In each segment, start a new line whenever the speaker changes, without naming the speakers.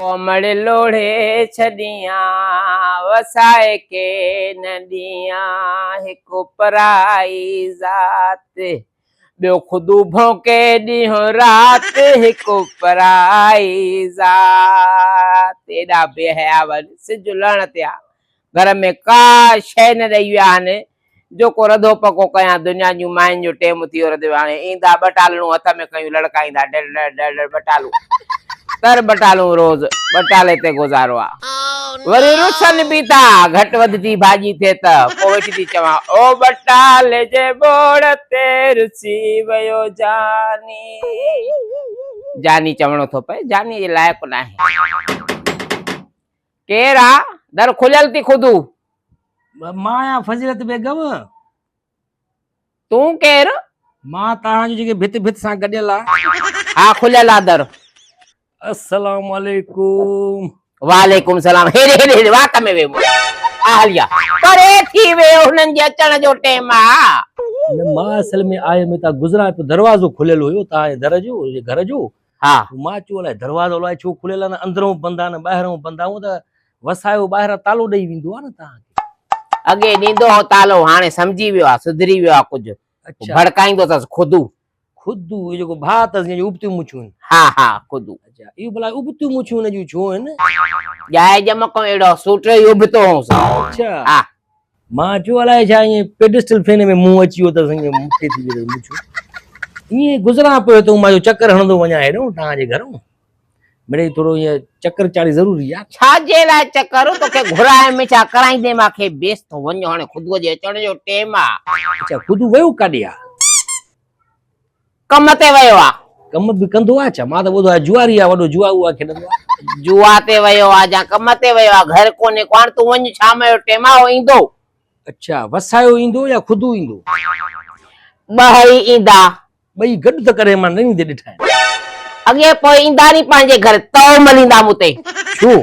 ڪومڙ لوڙهي ڇڏيان، وسائي ڪين ڏيان، هڪ پرائي ذات، ٻيو خودو ڀونڪي ڏينهن رات، هڪ پرائي ذات. ايڏا بي حيا ون، سج لهڻ تي آ، گهر ۾ ڪا شيء نه ڏئي ويا آهن، جو ڪو رڌو پڪو ڪيان، دنيا جون ماين جو ٽيم ٿي ويو رڌي هاڻي ايندا ٻه ٽالڻون هٿ ۾ کنيون لڙڪائيندا ڊڙ ڊڙ ڊڙ ڊڙ ٻه ٽالون تر ٻه ٽالون روز ٻه ٽالي تي گذارو آ وري رسن به ٿا گهٽ وڌ ٿي ڀاڄي ٿئي ته پوء ويٺي ٿي چوان او ٻه ٽالي جي ٻوڙ تي رسي ويو جاني جاني چوڻو ٿو پئي جاني جي لائق ناهي. ڪير آ؟ در کليل ٿي خودو.
مان آهيان فضيلت بيگم.
تون ڪير؟
مان توهان جو جيڪي ڀت ڀت سان گڏيل آ.
ها کليل آ در.
السلام عليڪم.
وعليڪم سلام هيڏي هيڏي هيڏي وات ۾ ويو آ هلي آ پري ٿي ويو هنن جي اچڻ جو ٽيم آ.
نه مان اصل ۾ آيم هتان گذران پيو دروازو کليل هيو توهان جي در جو گهر جو
ها.
مان چيو الائي دروازو الائي ڇو کليل آهي نه اندرون بند آهي نه ٻاهرون بند آهي هونء ته وسايو ٻاهران تالو ڏئي ويندو آهي نه توهان کي.
اڳي ڏيندو هو تالو هاڻي سمجهي ويو آهي سڌري ويو آهي ڪجهه
اڇا.
ڀڙڪائيندو اٿس خودو.
خودو اهو جيڪو ڀاء اٿس جنهن جون ابتيون مڇون آهن.
ها ها خودو.
اڇا اهو ڀلا ابتيون مڇون هن جون ڇو آهن؟
ڄائي ڄم کان اهڙو سوٽ ئي ابتو هوس.
اڇا.
ها.
مان چيو الائي ڇا ائين پيڊسٽل فين ۾ منهن اچي ويو اٿس ائين مٺي ٿي وئي اٿس مڇون ائين گذران پيو ته مان چيو چڪر هڻندو وڃان هيڏو توهان جي گهرون مڙئي ٿورو ائين چڪر چاڙي ضروري آ.
ڇا جي لاء چڪر توکي گهرائي ۾ ڇا ڪرائيندين مان کي بيس ٿو وڃ هاڻي خدوء جي اچڻ جو ٽيم آ.
اڇا خدو ويو ڪاڏي آ؟
ڪم تي ويو آ.
ڪم به ڪندو آ ڇا؟ مان ته ٻڌو آهي جواري آ وڏو جوا اها کيڏندو آ.
جوا تي ويو آ جا ڪم تي ويو آ گهر ڪونهي ڪو هاڻ تون وڃ شام جو ٽيم آ هو ايندو.
اڇا وسايو ايندو يا خودو ايندو؟
ٻئي ايندا.
ٻئي گڏ ته ڪڏهن مان نه ايندي ڏٺا آهن.
اڳي پوء ايندا ني پنهنجي گهر تئو مليندا مون تي.
ڇو؟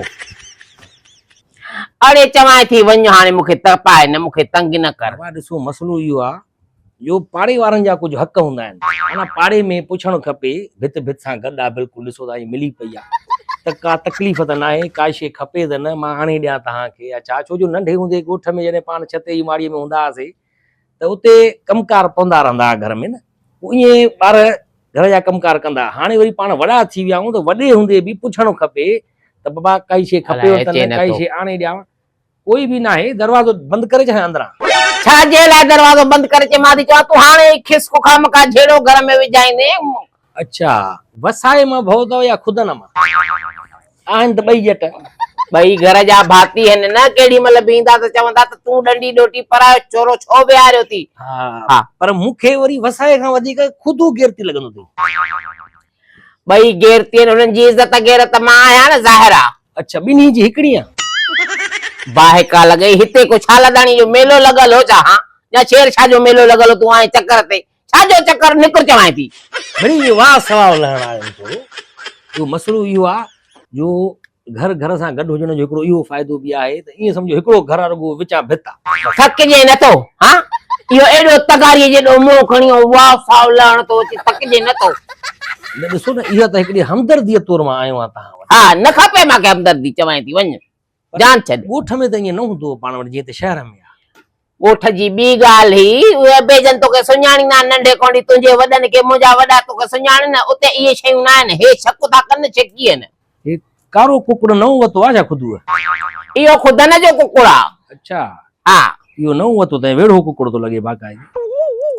اڙي چوانء ٿي وڃ هاڻي مون کي تپاء نه مون کي تنگ نه ڪر.
بابا ڏسو مسئلو اهو آ جو پاڙي وارن جا ڪجهه حق هوندا آهن معنيٰ پاڙي ۾ پڇڻ کپي ڀت ڀت سان گڏ آ بلڪل ڏسو ته ائين ملي پئي آ ته ڪا تڪليف ته ناهي ڪا شيء کپي ته نه مان آڻي ڏيان توهان کي يا ڇا ڇو جو ننڍي هوندي ڳوٺ ۾ جڏهن پاڻ ڇتي جي ماڙيء ۾ هوندا هئاسي ته اتي ڪم ڪار پوندا رهندا هئا گهر ۾ نه پوء ائين ٻار گهر جا ڪم ڪار ڪندا هاڻي وري پاڻ وڏا ٿي ويا آهيون ته وڏي هوندي به پڇڻ کپي ته بابا ڪائي شيء کپيو ته نه ڪائي شيء آڻي ڏيان ڪوئي به ناهي، دروازو بند ڪري ڇڏيان اندران.
ڇا جي لاء دروازو بند ڪري چي مان ٿي چوان تون هاڻي ئي کسڪ خامخواه جهيڙو گهر ۾ وجهائيندين.
اڇا وسائي مان ڀؤ اٿو يا خودن مان؟ آهن ته ٻئي ڄٽ.
ٻئي گهر جا ڀاتي هن نه، ڪيڏي مهل به ايندا ته چوندا ته تون ڏنڊي ڏوٽي پرايو چورو ڇو ويهاريو ٿي.
ها پر مون کي وري وسائي کان وڌيڪ خودو غيرتي لڳندو اٿئي.
ٻئي غيرتي آهن هنن جي عزت غيرت مان آهيان نه ظاهر آ.
اڇا ٻنهي جي هڪڙي آ.
باهه ڪا لڳئي هتي ڪو ڇا لڏاڻي جو ميلو لڳل هو ڇا هان يا شير شاهه جو ميلو لڳل هو تون آئين چڪر تي ڇا جو چڪر نڪر چوانء ٿي.
مڙئي اهو واهه سواء لهڻ آيو هيم ٿورو اهو مسئلو اهو آ جو گهر گهر سان گڏ هجڻ جو هڪڙو اهو فائدو به آهي ته ائين سمجهو هڪڙو گهر آ رڳو وچان ڀت آ.
ٿڪجي نه ٿو هان اهو ايڏو تغاريء جيڏو منهن کڻي اهو واهه ساهه لهڻ ٿو اچي ٿڪجي نه ٿو.
نه ڏسو نه اها ته هڪڙي همدرديء طور مان آيو آهيان توهان وٽ.
ها نه کپي مان کي همدردي چوانء ٿي وڃ جان ڇڏ.
ڳوٺ ۾ ته ائين نه هوندو هو پاڻ وٽ جيئن هتي شهر ۾ آ.
ڳوٺ جي ٻي ڳالهه هي اهي ابي جن توکي سڃاڻيندا آهن ننڍي ڪونڊي تنهنجي وڏن کي منهنجا وڏا توکي سڃاڻن نه اتي اهي شيون نه آهن هي شڪ ٿا ڪن شڪي آهن.
هي ڪارو ڪڪڙ نئون وتو آ ڇا خدوء؟
اهو خدن جو ڪڪڙ آ.
اڇا.
ها.
اهو نئون وتو تنهن ويڙهو ڪڪڙ ٿو لڳي باقاعدي.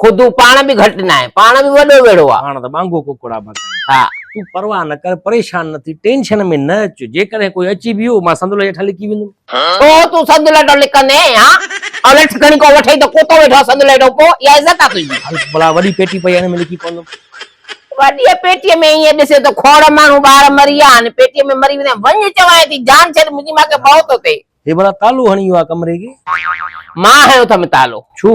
خدو پاڻ به گهٽ ناهي پاڻ به وڏو ويڙهو آ.
پاڻ ته ٻانگو ڪڪڙ آ باقاعدي.
ها.
تون پرواهه نه ڪر پريشان نه ٿي ٽينشن ۾ نه اچ جيڪڏهن ڪوئي اچي به ويو مان صندل هيٺان لڪي ويندم.
ڇو تون صندل هيٺان لڪندين ها؟ ۽ لٺ کڻي ڪو وٺئي ته ڪتو ويٺو آ صندل هيٺان پوء اها عزت آ تنهنجي.
هل ڀلا وڏي پيٽي پئي آ ان ۾ لڪي پوندم.
وڏيء پيٽيء ۾ ائين ڏسي ته کوڙ ماڻهو ٻار مري ويا آهن، پيٽيء ۾ مري ويندا آهن. وڃ چوانء ٿي، جان ڇڏ منهنجي مان کي ڀؤ ٿو ٿئي.
هي ڀلا تالو هڻي ويو آ ڪمري کي.
مان هنيو اٿم تالو.
ڇو؟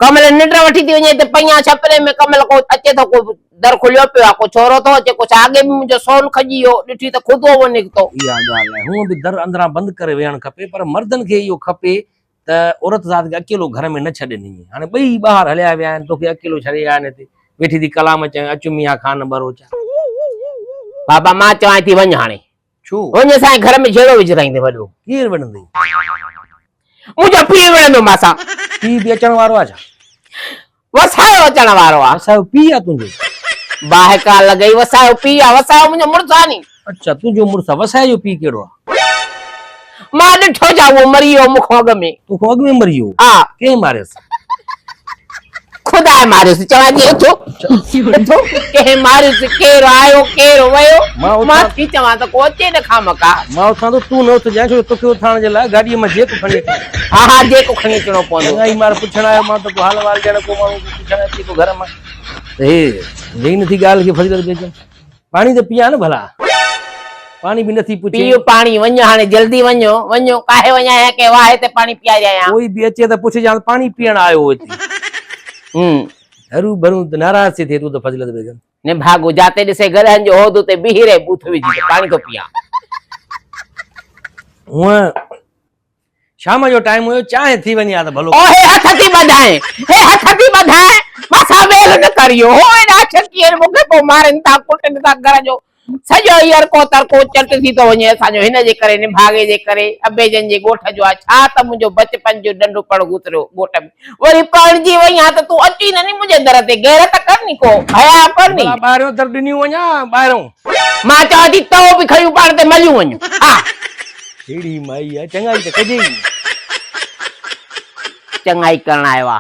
ڪمل ننڊ وٺي ٿي وڃي ته پئيان ڇپري ۾ ڪمل ڪو اچي ٿو ڪو در کليو پيو آ، ڪو ڇورو ٿو اچي ڪو ڇا. اڳي به منهنجو سون کڄي ويو، ڏٺي ته خود اهو نڪتو.
اها ڳالهه آهي. هونء به در اندران بند ڪري ويهڻ کپي پر مردن کي اهو کپي ته عورت ذات کي اڪيلو گهر ۾ نه ڇڏين ائين هاڻي ٻئي ٻاهر هليا ويا آهن توکي اڪيلو ڇڏي ويا آهن هتي ويٺي ٿي ڪلام چوين اچ ميان خان ٻروچا.
بابا مان چوانء ٿي وڃ هاڻي.
ڇو؟
وڃ اسان جي گهر ۾ جهيڙو وجهرائيندي وڏو.
ڪير وڙهندئي؟
منهنجو پيء وڙهندو مان سان.
پيء به اچڻ وارو آ ڇا؟
وسايو اچڻ وارو آ.
وسايو پيء آ تنهنجو؟
باهه ڪا لڳئي وسايو پيء آ وسايو منهنجو مڙس آ ني.
اڇا تنهنجو مڙس آ وسايي جو پيء ڪهڙو آ؟
مان ڏٺو ڇا اهو مري ويو مون کان اڳ ۾.
تو کان اڳ ۾ مري ويو؟
ها.
ڪنهن ماريس؟
خدا ماريس چوان ٿي اٿو اٿو ڪنهن ماريس ڪير آيو ڪير ويو مان ٿي چوان ته ڪو اچي نه خامخواه.
مان اٿان ٿو تون نه اٿجانء ڇو جو توکي اٿارڻ جي لاء گاڏيء مان جيڪ کڻي اچڻو
ها ها جيڪ کڻي اچڻو پوندو.
چڱائي مار پڇڻ آيو مان ته ڪو حال وال ڏيڻ ڪو ماڻهو ڪو پڇڻ اچي ڪو گهر مان ته هي جئي نٿي ڳالهه کي فضيلت بيگم پاڻي ته پيان نه ڀلا پاڻي به نٿي پڇي.
پيء پاڻي وڃ هاڻي جلدي وڃو وڃو ڪاهي وڃايان ڪنهن واهي تي پاڻي پياريايان.
ڪوئي به اچي ته پڇجان پاڻي پيئڻ آيو هو هتي.
هون.
هرو ڀرو ته ناراض ٿي ٿئي تون ته فضيلت بيگم.
نڀاڳو جاتي ڏسي گڏهن جو هود اتي بيهي رهي ٻوٿ وجهي ته پاڻي ٿو پيان.
هونء شام جو ٽائيم هيو چانهه ٿي وڃي ها ته ڀلو.
او هي هٿ ٿي ٻڌائين هي هٿ ٿي ٻڌائين مان سان ويل نه ڪريو هو ايڏا ڇڪي آهن مون کي پوء مارين ٿا ڪٽن ٿا گهر جو سڄو ئي ارڪو ترڪو چٽ ٿي ٿو وڃي اسان جو هن جي ڪري نڀاڳي جي ڪري ابي جن جي ڳوٺ جو آ ڇا ته منهنجو بچپن جو ننڍپڻ گذريو ڳوٺ ۾ وري پرڻجي وئين ها ته تون اچين نه ني منهنجي در تي غيرت ڪر ني ڪو حياء ڪر ني.
ڀلا ٻاهريون در ڏنيون وڃان ٻاهرئون.
مان چوان ٿي تئو به کڻيون پاڻ تي مليون وڃ ها.
ڪهڙي مائي آ چڱائي ته ڪجي ئي نه.
چڱائي ڪرڻ آيو آ.